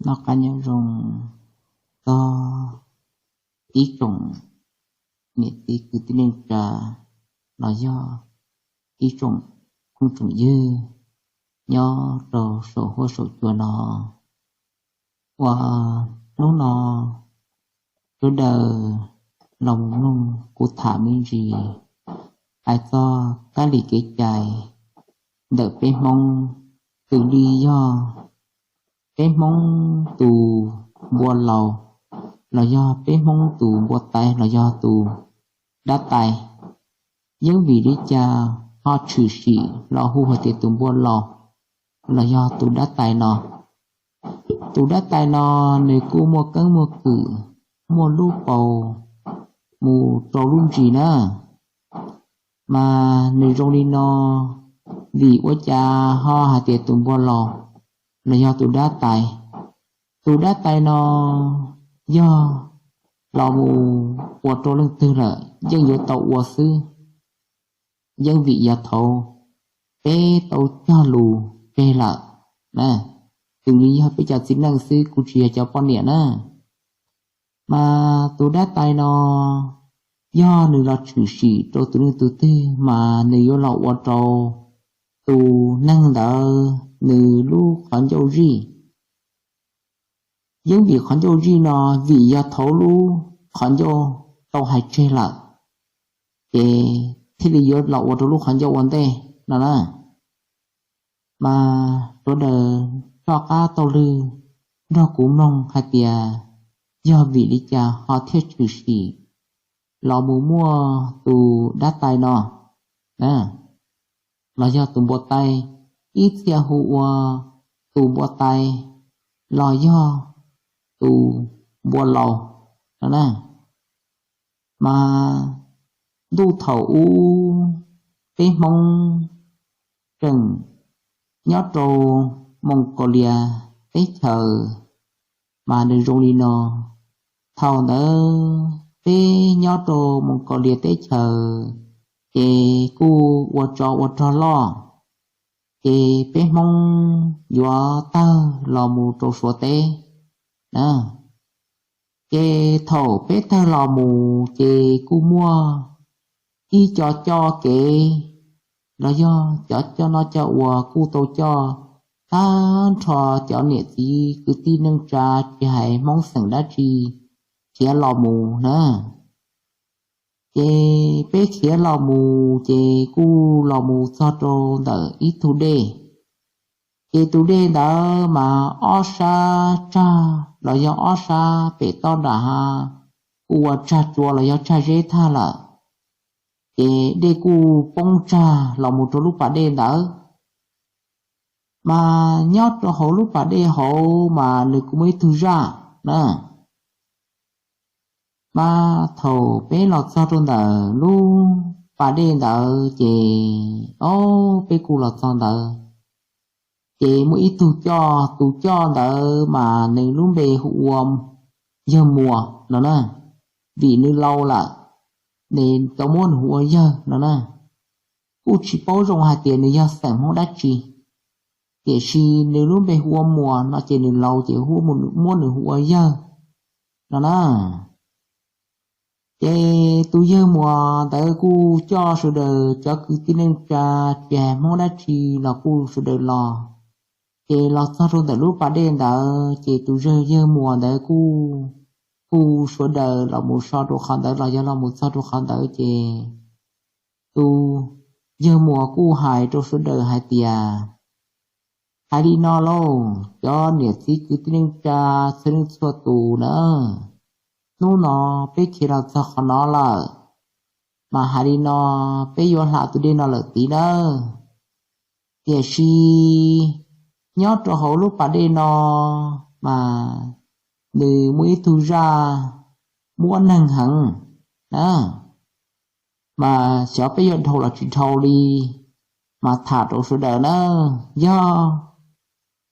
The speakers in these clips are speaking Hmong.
Noj qab nyob zoo txog ib tsoom niam txiv kwv tij neej tsa los yog ib tsoom phooj tsoom ywg nyob rau saum huab saum cua no, uas hnub no sawv daws los mus mloog kuv tham me ntsis hais txog kab li kev cai ntawm peb Hmoob, xws li yog peb Hmoob tus npua laus los yog peb Hmoob tus npua tais los yog tus dab tais. Yeeb vim li cas ho tshwm sim los hu hais tias tus npua laus los yog tus dab tais no? Tus dab tais no nws kuj muaj keeb muaj kwm, muaj lub paus mus rau lub ntsis na. Mas nws zoo li no, vim ua cas ho hais tias tus npua laus los yog tus dab tais? Tus dab tais no yog los mus ua rau leej twg lawm yeej yuav tau ua xwb. Yeeb vim yog thaum peb tau cog lus tseg lawm, xws li yog peb cov txiv neej xwb, kuj tsis yog cov poj niam na. Mas tus dab tais no yog nws los tshwm sim rau tus neeg tus twg mas nws yuav los ua rau tus neeg ntawd nws lub qhov ncauj zij. Yeeb vim qhov ncauj zij no, vim yog thaum lub qhov ncauj tau hais tseg lawm, ces thiaj li yuav los ua rau lub qhov ncauj ua ntej no na. Mas sawv daws soj qab taug lw nrog kuv mloog hais tias yog vim li cas ho thiaj tshwm sim los mus muaj tus dab tais no los yog tus npua tais, ib txhia hu ua tus npua tais los yog tus npua laus no na. Mas ntuj thaum ub peb Hmoob tseem nyob rau Moos Kaus Lias teb chaws, mas nws zoo li no. Thaum ntawd peb nyob rau Moos Kaus Lias teb chaws, ces kuj ua tsov ua rog loj, ces peb Hmoob yuav tawg los mus rau Suav teb na. Ces thaum peb tawg los mus ces kuj muaj ib co coj kev los yog cov coj noj coj ua kuj tau coj tag nrho cov niam txiv kwv tij neej tsa tsis hais Hmoob xeem dab tsi khiav los mus na. Ces peb khiav los mus ces kuj los mus txog rau ntawm ib tug dej. Ces tus dej ntawd mas ob sab tsag los yog ob sab pem toj nram hav kuj ua tsag tsua los yog tsag zeb tag lawm. Ces dej kuj poob tsag los mus rau lub pas dej ntawd. Mas nyob rau hauv lub pas dej hauv mas nws kuj muaj ib tug zaj na. Mas thaum peb los txog rau ntawm lub pas dej ntawd ces, o, peb kuj los txog ntawd, ces muaj ib tug coj, tus coj ntawd mas nws lub npe hu ua Yawg Muas no na. Vim nws laus lawm, nws tau muab nws hu ua Yawg no na. Kuj tsis paub zoo hais tias nws yog xeem Hmoob dab tsi, tiam sis nws lub npe hu ua Muas no ces nws laus ces muab nws hu ua Yawg no na. Ces tus Yawg Muas ntawd kuj coj sawv daws cov kwv tij neej tsa tsis hais Hmoob dab tsi los kuj sawv daws los. Ces los txog rau ntawm lub pas dej ntawd ces tus Yawg Muas ntawd kuj hu sawv daws los mus so rau qhov ntawd los yog los mus txog rau qhov ntawd ces tus Yawg Muas kuj hais rau sawv daws hais tias, hais li no lauj, cov niam txiv kwv tij neej tsa txhua leej txhua tus na, hnub no peb khiav los txog qhov no lawm, mas hais li no, peb yuav hla tus dej no lawm tid nawb. Tiam sis nyob rau hauv lub pas dej no mas nws muaj ib tug zaj muab neeg heev na, mas xyov peb yuav dhau los tsis dhau li, mas tham rau sawv daws na, yog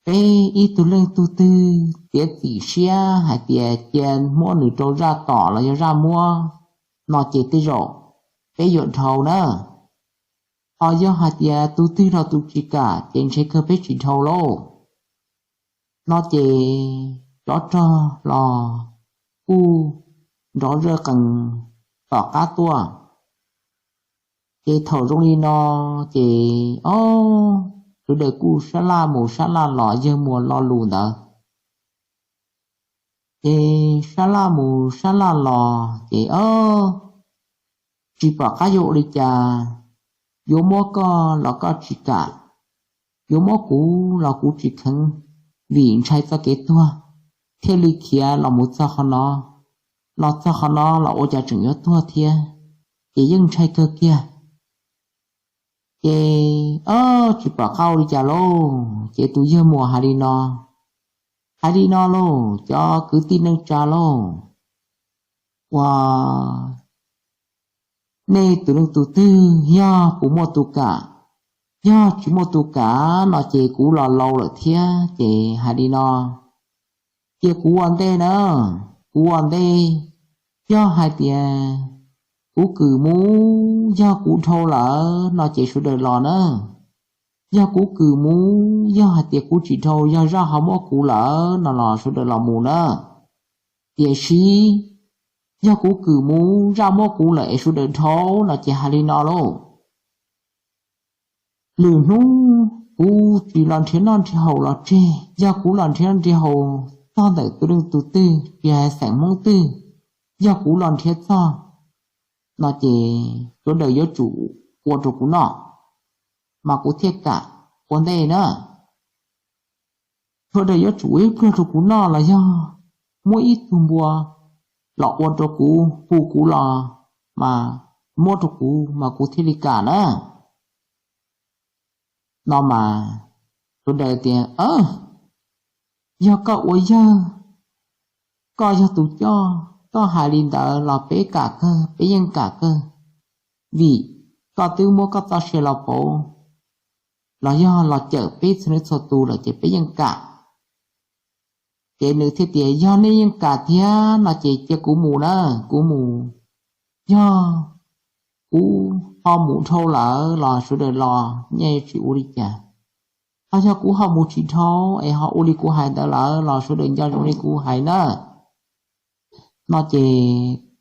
peb ib tug leej tug twg txiav txim siab hais tias cia muab nws rau zaj tom los yog zaj muab no ces tej zaum peb yuav dhau na. Ho yog hais tias tus twg los tus tsis kam ces ntshe kawg peb tsis dhau lauj. No ces tsov rog los kuj nrov zawj qees tom qab tuaj. Ces thaum zoo li no ces ob sawv daws kuj sab laj mus sab laj los yawg muas lo lus ntawd. Ces sab laj mus sab laj los ces ob tsis pom qab yuav ua li cas, yuav muab koj los koj tsis kam, yuav muab kuv los kuv tsis kheev, vim ntshai txoj kev tuag, thiaj li khiav los mus txog qhov no, los txog qhov no los ua cas tseem yuav tuag thiab, ces yeej ntshai kawg kiag. Ces ob tsis pom qab ua li cas lauj, ces tus yawg muas hais li no, hais li no lauj, cov kwv tij neej tsa lauj, uas nej tus leej tus twg yog puas muaj tus kam, yog tsis muaj tus kam no ces kuv los laus lawm thiab ces hais li no, cia kuv ua ntej na, kuv ua ntej, yog hais tias kuv kwm mus yog kuv dhau lawm no ces sawv daws los na. Yog kuv kwm mus yog hais tias kuv tsis dhau yog zaj ho muab kuv lawm no los sawv daws los mus na. Tiam sis yog kuv kwm mus zaj muab kuv lawm es sawv daws dhau no ces hais li no lauj, lwm hnub kuv tsis los nrhiav noj nrhiav haus los tseg, yog kuv los nrhiav noj nrhiav haus txog ntawm tus leej tus twg tsis hais xeem Hmoob twg, yog kuv los nrhiav txog no ces sawv daws yuav tsum ua rau kuv noj mas kuv thiaj kam ua ntej na. Sawv daws yuav tsum ua ib pluag rau kuv noj los yog muab ib tug npua los ua rau kuv hu kuv los mas muab rau kuv mas kuv thiaj li kam na. No mas sawv daws tias, yog koj ua yawg, koj yog tus coj, koj hais li ntawd los peb kam kawg, peb yeej kam kawg, vim koj twb muab koj txoj sia los pauv los yog los cawm peb txhua leej txhua tus lawm ces peb yeej kam. Ces nws thiaj tias yog nej yeej kam thiab no ces cia kuv mus na, kuv mus, yog kuv ho mus dhau lawm los sawv daws los nyaj tsis ua li cas, ho yog kuv ho mus tsis dhau es ho ua li kuv hais ntawd lawm los sawv daws nco zoo li kuv hais na. No ces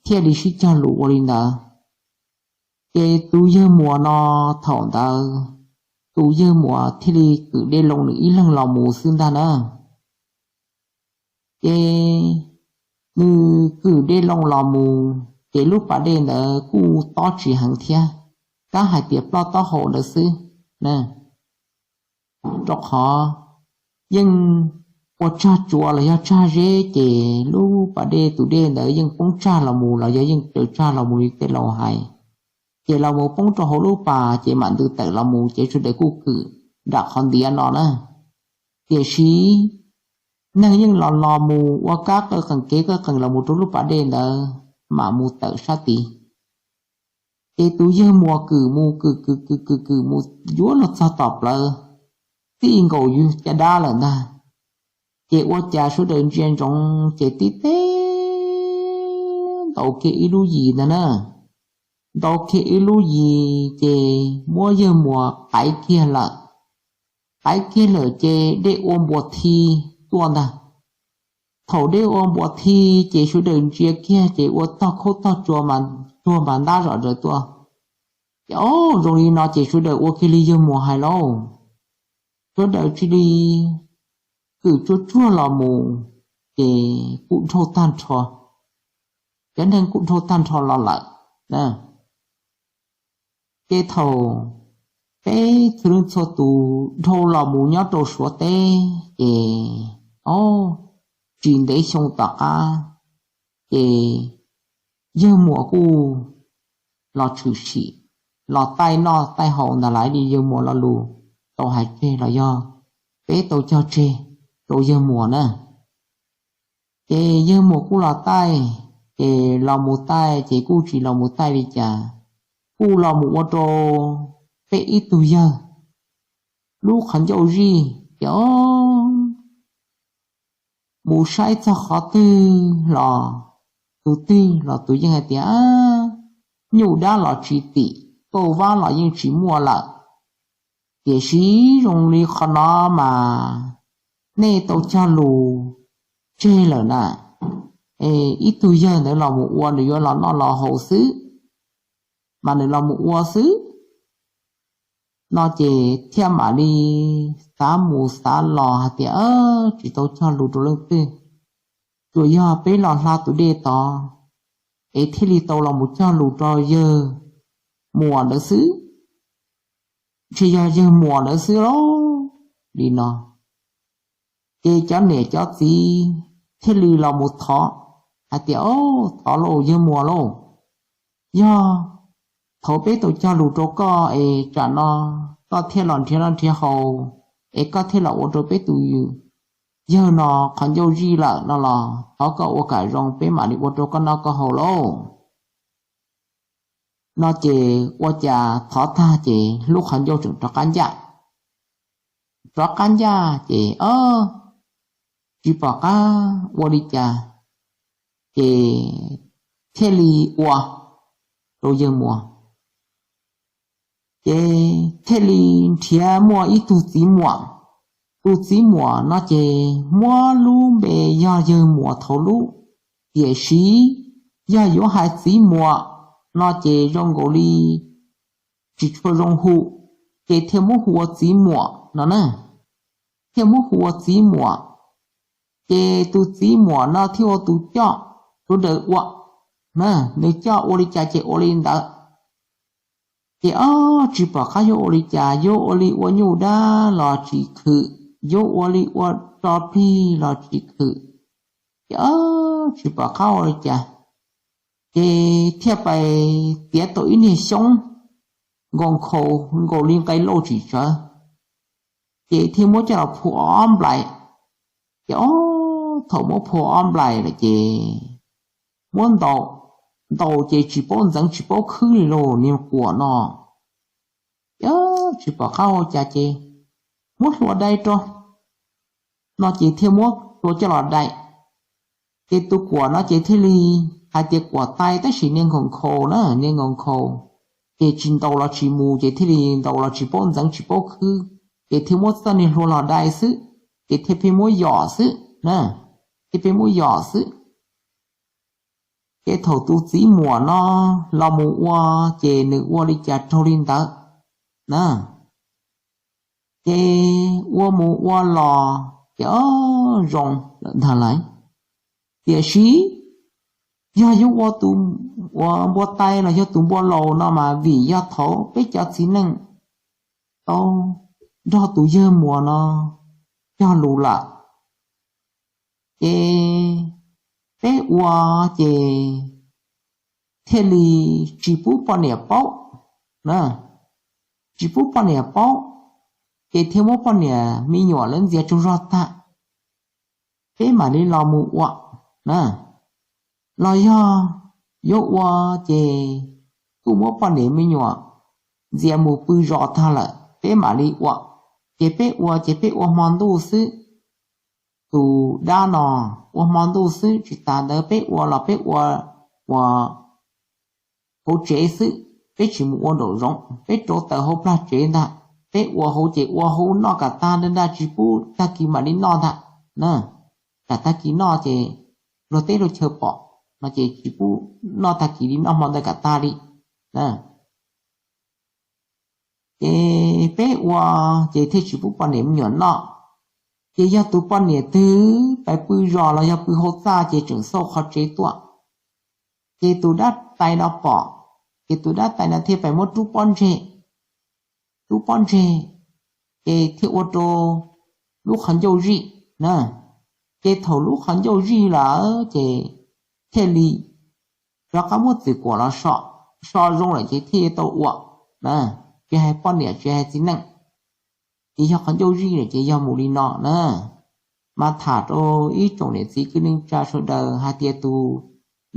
thiaj li sib cog lus ua li ntawd. Ces tus yawg muas no thaum ntawd tus yawg muas thiaj li kwm dej loo nws ib leeg los mus xwb ntag na. Ces nws kwm dej loo los mus ces lub pas dej ntawd kuj tob tsis heev thiab, tab hais tias ploj taub hau ntawd xwb na. Rau qhov yeej ua tsag tsua los yog tsag zeb ces lub pas dej tus dej ntawd yeej poob tsag los mus los yog yeej raws tsag los mus li tej laus hais. Ces los mus poob rau hauv lub pas ces mam ntws tawm los mus ces sawv daws kuj kwm nram qhov ntiav no na. Tiam sis neeg yeej los los mus ua kab qawj qees kev qawj qees los mus rau lub pas dej ntawd mam mus tawm sab tid. Ces tus yawg muas kwm mus kwm kwm kwm kwm kwm mus yuav los txog tom plawv txij nkaus yus caj dab lawm ntag. Ces ua cas sawv daws ntsia ntsoov ces tib teb ntaus kiag ib lub yis ntag na. Ntaus kiag ib lub yis ces muab yawg muas qaiv kiag lawm. Qaiv kiag lawm ces dej ua npuas thi tuaj ntag. Thaum dej ua npuas thi ces sawv daws ntsia kiag ces ua tog khaub tog tsua mas tsuag npas ntab zom zaws tuaj. Ces o, zoo li no ces sawv daws ua kiag li yawg muas hais lauj. Sawv daws cia li kwm tsuag tsuag los mus, ces kuj dhau tag nrho, cov neeg kuj dhau tag nrho los lawm. Ces thaum peb txhua leej txhua tus dhau los mus nyob rau Suav teb ces o, tsis ntev xyoo tom qab ces yawg muas kuj los tshwm sim, los taij noj taij haus ntag lauj. Li yawg muas lo lus tau hais tseg los yog peb tau cog tseg rau yawg muas na. Ces yawg muas kuj los taij, ces los mus taij ces kuj tsis los mus taij li cas, kuj los mus ua rau peb ib tug yawg lub qhov ncauj zij ces o, mus saib txog qhov twg los tus twg los tus yeej hais tias nyuj dab los tsis tim, kauj vab los yeej tsis muaj lawm. Tiam sis zoo li qhov no mas nej tau cog lus tseg lawm na, es ib tug yawg ntawd los mus ua nws yuav los noj los haus xwb, mas nws los mus ua xwb. No ces thiaj mam li xav mus xav los hais tias, tsis tau cog lus rau leej twg, tsuas yog peb los hla tus dej tod es thiaj li tau los mus cog lus rau yawg muam ntawd xwb, ntshe yog yawg muam ntawd xwb lauj. Li no ces cov niam cov txiv thiaj li los mus thov hais tias, Thov lauj yawg muam lauj, yog thaum peb tau cog lus rau koj es tsam no koj thiaj los nrhiav noj nrhiav haus, es koj thiaj los ua rau peb tus yawg no qhov ncauj zij lawm no los thov koj ua kam zoo peb mam li ua rau koj noj koj haus lauj. No ces ua cas thov tag ces lub qhov ncauj tseem rov qab ncaj. Rov qab ncaj ces tsis pom qab ua li cas, ces thiaj li ua rau yawg muam. Ces thiaj li nrhiav muaj ib tug txiv muam. Tus txiv muam no ces muab lub npe yog yawg muam thaum lub, tiam sis yog yuav hais txiv muam no ces zoo nkaus li tsis tshua zoo hu, ces thiaj muab hu ua txiv muam no na. Thiaj muab hu ua txiv muam, ces tus txiv muam no thiaj ua tus coj sawv daws ua, nws coj ua li cas ces ua li ntawd. Ces ob tsis pom qab yuav ua li cas, yuav ua li ua nyuj dab los tsis khwm, yuav ua li ua tso plig los tsis khwm, ces ob tsis pom qab ua li cas, ces thiaj pais txiav tau ib niag xyoob nkaus nkhaus nkaus li nqe lauj tsis tsawv, ces thiaj muab coj los phua ob nplais. Ces ob thaum muab phua ob nplais lawm ces muab ntaus, ntaus ces tsis paub ntxeev tsis paub khwb li lauj niag quas no. Ces tsis pom qab ua cas ces muab hlua dai rau no ces thiaj muab hlua coj los dai. Ces tus quas no ces thiaj li hais tias quas tai tab sis niag nkhaus nkhaus na, niag nkhaus nkhaus, ces tsis ntaus los tsis mus ces thiaj li ntaus los tsis paub ntxeev tsis paub khwb, ces thiaj muab txoj niag hlua los dai xwb, ces thiaj pheej muab yos xwb na, thiaj pheej muab yos xwb. Ces thaum tus txiv muam no los mus ua, ces nws ua li cas raug li ntawd na. Ces ua mus ua los ces ob zoo lawm ntag lauj. Tiam sis yog yuav ua tus, ua npua tai los yog tus npua laus no mas vim yog thaum peb cov txiv neej tau nrog tus yawg muam no cog lus lawm, ces peb ua ces thiaj li tsis pub poj niam paub na, tsis pub poj niam paub, ces thiaj muab poj niam me nyuam lawv ntxias tsaug zog tag, peb mam li los mus ua na. Los yog yuav ua ces kuj muab poj niam me nyuam ntxias mus pw zos tag lawm peb mam li ua. Ces peb ua ces peb ua hmo ntuj xwb, tus dab no ua hmo ntuj xwb, tsis tas ntawd peb ua los peb ua, ua hauv tsev xwb, peb tsis mus ua nraum zoov, peb rauv taws hauv plag tsev ntag. Peb ua hauv ces ua hauv noj kom tag nrag tsis pub tag kis mam li noj ntag na. Tsam tag kis noj ces luag teb luag chaw pom no ces tsis pub noj tag kis li, noj hmo ntawd kom tag li. Ces peb ua ces thiaj tsis pub poj niam me nyuam noj. Ces yog tus poj niam twg pais pw zos los yog pw hauv txaj ces tseem xauj qhov tsev tuaj. Ces tus dab tais no pom, ces tus dab tais no thiaj pais muab rub pob ntseg, rub pob ntseg, ces thiaj ua rau lub qhov ncauj zij na. Ces thaum lub qhov ncauj zij lawm ces thiaj li rov qab muab txiv quas los so, so zoo lawm ces thiaj tau ua na. Tsis hais poj niam tsis hais txiv neej, ces yog qhov ncauj zij lawm ces yog mus li no na. Mas tham rau ib tsoom niam txiv kwv tij neej tsa sawv daws hais tias tus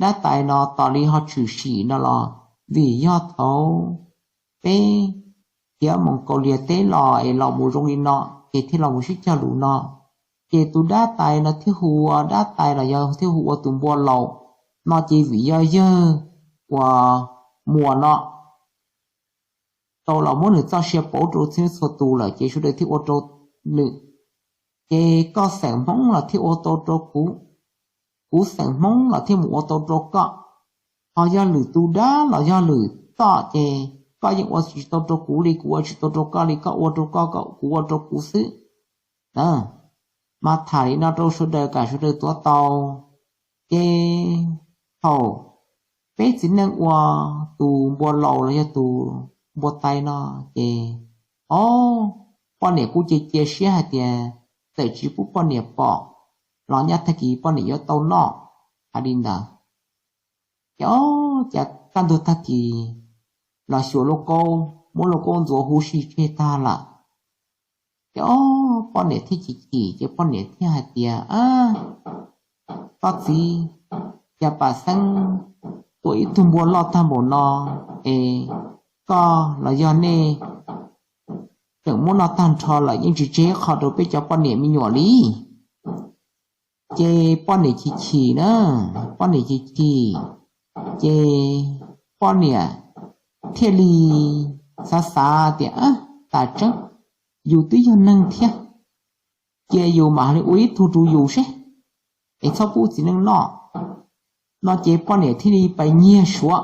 dab tais no tos li ho tshwm sim no los vim yog thaum peb khiav Moos Kaus Lias teb los es los mus zoo li no, ces thiaj los mus sib cog lus no. Ces tus dab tais no thiaj hu ua dab tais los yog thiaj hu ua tus npua laus no ces vim yog yawg uas muam no tau los muab nws txoj sia pauv rau txhua txhua tus lawm ces sawv daws thiaj ua rau nws, ces koj xeem Hmoob los thiaj ua tau rau kuv, kuv xeem Hmoob los thiaj mus ua tau rau koj. Ho yog lwm tus dab los yog lwm txoj ces koj yeej ua tsis tau rau kuv li, kuv ua tsis tau rau koj li, koj ua rau koj, kuv ua rau kuv xwb. Mas tham li no rau sawv daws kom sawv daws tuav tau. Ces thaum peb txiv neej ua tus npua laus los yog tus npua tais no ces, o, poj niam kuj cia cia siab hais tias txawm tsis pub poj niam pom los nyob tag kis poj niam yuav tau noj, hais li ntawd. Ces o, cas kaj ntug tag kis los xyuas lub kaub, muab lub kaub ntxuav huv si tseg tag lawm. Ces o, poj niam thiaj chim chim ces poj niam thiaj hais tias, koj txiv, cas pam xeeb tua ib tug npua loj tag npaum no es koj los yog nej tseem muab noj tag nrho lawm yeej tsis tseg qho rau peb cov poj niam me nyuam li. Ces poj niam chim chim na, poj niam chim chim, ces poj niam thiaj li xav xav tias, tas tseeb, yus twb yog neeg thiab, cia yus mam li ua ib tug rau yus seb, es txhob pub txiv neej noj. No ces poj niam thiaj li pais nyiag suav,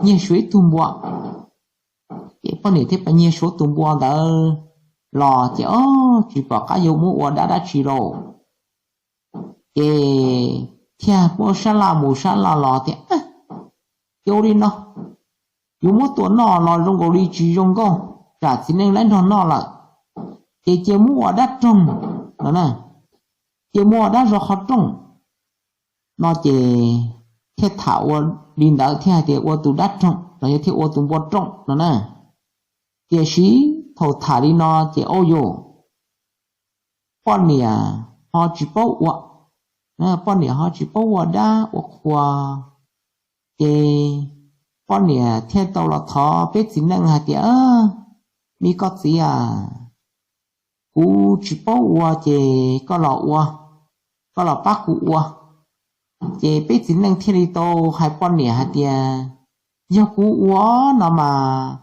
nyiag suav ib tug npua. Ces poj niam thiaj pais nyiag suav tus npua ntawd los ces o, tsis pom qab yuav muab ua dab dab tsi lauj. Ces thiaj muab sab laj mus sab laj los tias, cia ua li no, yuav muab tua noj los zoo nkaus li tsis zoo nkauj, tsam txiv neej laib nrog noj lawm, ces cia muab ua dab roog no, cia muab ua dab zov qhov rooj no. Ces thiaj tham ua li ntawd thiaj hais tias ua tus dab roog los yog thiaj ua tus npua rooj no na. Tiam sis thaum tham li no ces auj yus, poj niam ho tsis paub ua, poj niam ho tsis paub ua dab ua qhua. Ces poj niam thiaj tau los thov peb txiv neej hais tias, me koj txiv a, kuv tsis paub ua ces koj los ua, koj los pab kuv ua. Ces peb txiv neej thiaj li tau hais poj niam hais tias, yog kuv ua no mas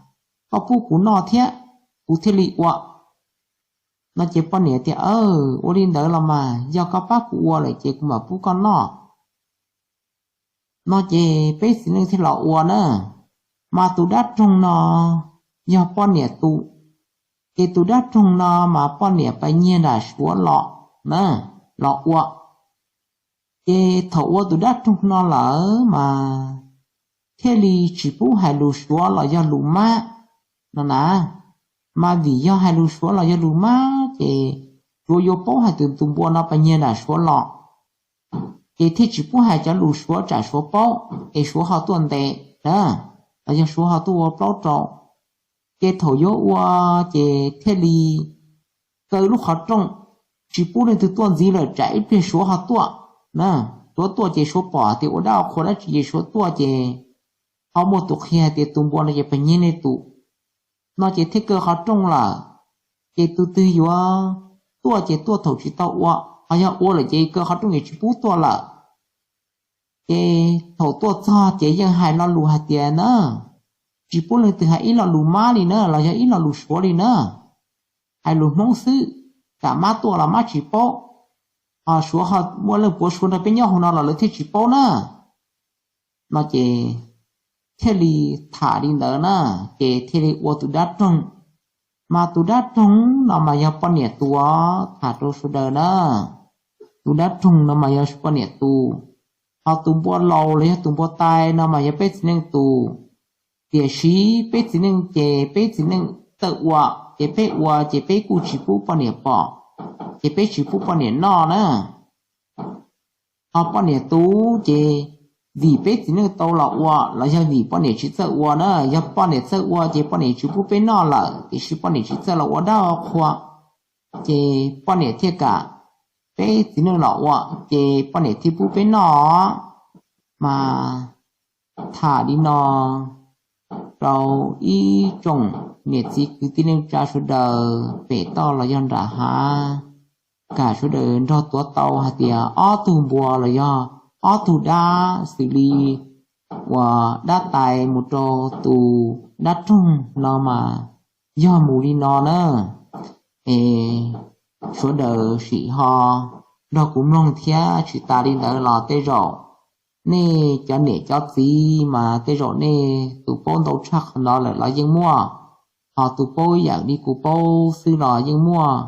koj pub kuv noj thiab kuv thiaj li ua. No ces poj niam tias, ua li ntawd los mas yog koj pab kuv ua lawm ces kuv mam pub koj noj. No ces peb txiv neej thiaj los ua na. Mas tus dab roog no yog poj niam tus, ces tus dab roog no mas poj niam pais nyiag nram suav los na, los ua. Ces thaum ua tus dab roog no lawm mas thiaj li tsis pub hais lus suav los yog lus mab no na. Mas vim yog hais lus suav los yog lus mab ces suav yuav paub hais tias tus npua no pais nyiag nram suav los, ces thiaj tsis pub hais cov lus suav tsam suav paub es suav ho tuaj ntes na, los yog suav ho tuaj ua plaub rau. Ces thaum yuav ua ces thiaj li kaw lub qhov rooj, tsis pub leej twg tuaj ntxiv lawm tsam ib pliag suav ho tuaj na. Suav tuaj ces suav pom hais tias ua dab ua qhua dab tsi ces suav tuaj ces ho muaj tus qhia hais tias tus npua no ces pais nyiag nej tus. No ces thiaj kaw qhov rooj lawm, ces tus twg yuav tuaj ces tuaj thaum tsis tau ua, ho yog ua lawm ces kaw qhov rooj ces tsis pub tuaj lawm. Ces thaum tuaj txog ces yeej hais lo lus hais tias na, tsis pub leej twg hais ib lo lus mab li na los yog ib lo lus suav li na, hais lus Hmoob xwb, kam mab tuaj los mab tsis paub, ho suav ho muaj leej puav suav nrog peb nyob hauv no los lawv thiaj tsis paub na. No ces thiaj li tham li ntawd na, ces thiaj li ua tus dab roog. Mas tus dab roog no mas yog poj niam tus, tham rau sawv daws na, tus dab roog no mas yog poj niam tus, ho tus npua laus los yog tus npua tais no mas yog peb txiv neej tus. Tiam sis peb txiv neej ces peb txiv neej txawj ua, ces peb ua ces peb kuj tsis pub poj niam pom, ces peb tsis pub poj niam noj na. Ho poj niam tus ces vim peb txiv neej tau los ua los yog vim poj niam tsis txawj ua na, yog poj niam txawj ua ces poj niam tsis pub peb noj lawm, tiam sis poj niam tsis txawj los ua dab ua qhua, ces poj niam thiaj kam peb txiv neej los ua, ces poj niam thiaj pub peb noj. Mas tham li no rau ib tsoom niam txiv kwv tij neej tsa sawv daws pem toj los yog nram hav, kam sawv daws nrog tuav tau hais tias ob tug npua los yog ob tug dab xws li uas dab tais mus rau tus dab roog no mas yog mus li no na. Es sawv daws sim ho nrog kuv mloog thiab. Tsis tas li ntawd los tej zaum nej cov niam cov txiv mas tej zaum nej tus paub ntau tshaj qhov ntawd lawm los yeej muaj, ho tus paub ib yam li kuv paub xwb los yeej muaj.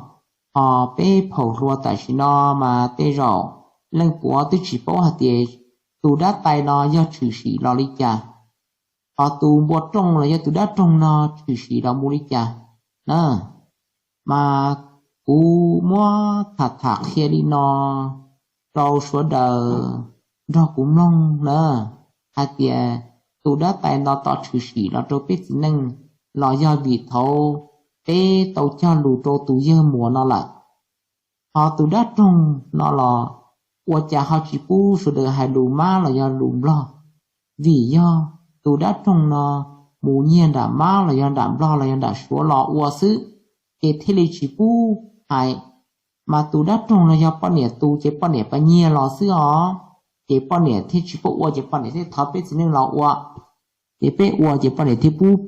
Ho peb phaum hluas tam sim no mas tej zaum leej puav twb tsis paub hais tias tus dab tais no yog tshwm sim los li cas, ho tus npua rooj los yog tus dab roog no tshwm sim los mus li cas na. Mas kuv muab tham tham qhia li no rau sawv daws nrog kuv mloog na, hais tias tus dab tais no tau tshwm sim los rau peb txiv neej los yog vim thaum peb tau cog lus rau tus yawg muam no lawm. Ho tus dab roog no los ua cas ho tsis pub sawv daws hais lus Mab los yog lus Nplog? Vim yog tus dab roog no mus nyiag nram Mab los yog nram Nplog los yog nram Suav los ua xwb, ces thiaj li tsis pub hais. Mas tus dab roog no yog poj niam tus ces poj niam pab nyiag los xwb os, ces poj niam thiaj tsis pub ua ces poj niam thiaj thov peb txiv neej los ua. Ces peb ua ces poj niam thiaj pub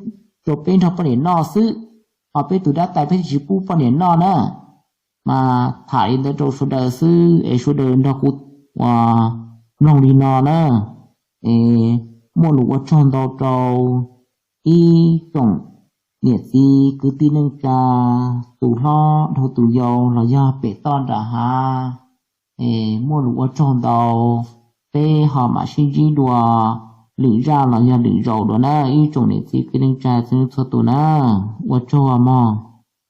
rau peb nrog poj niam noj xwb, ho peb tus dab tais peb thiaj tsis pub poj niam noj na. Mas tham li ntawd rau sawv daws xwb es sawv daws nrog kuv ua mloog li no na. Es muaj lus ua tsaug ntau rau ib tsoom niam txiv kwv tij neej tsa, tus hlob dhau tus yau los yog pem toj nram hav. Es muaj lus ua tsaug ntau, peb ho mam sib ntsib dua lwm zaj los yog lwm zaus dua na ib tsoom niam txiv kwv tij neej tsa txhua leej txhua tus na. Ua tsaug mog.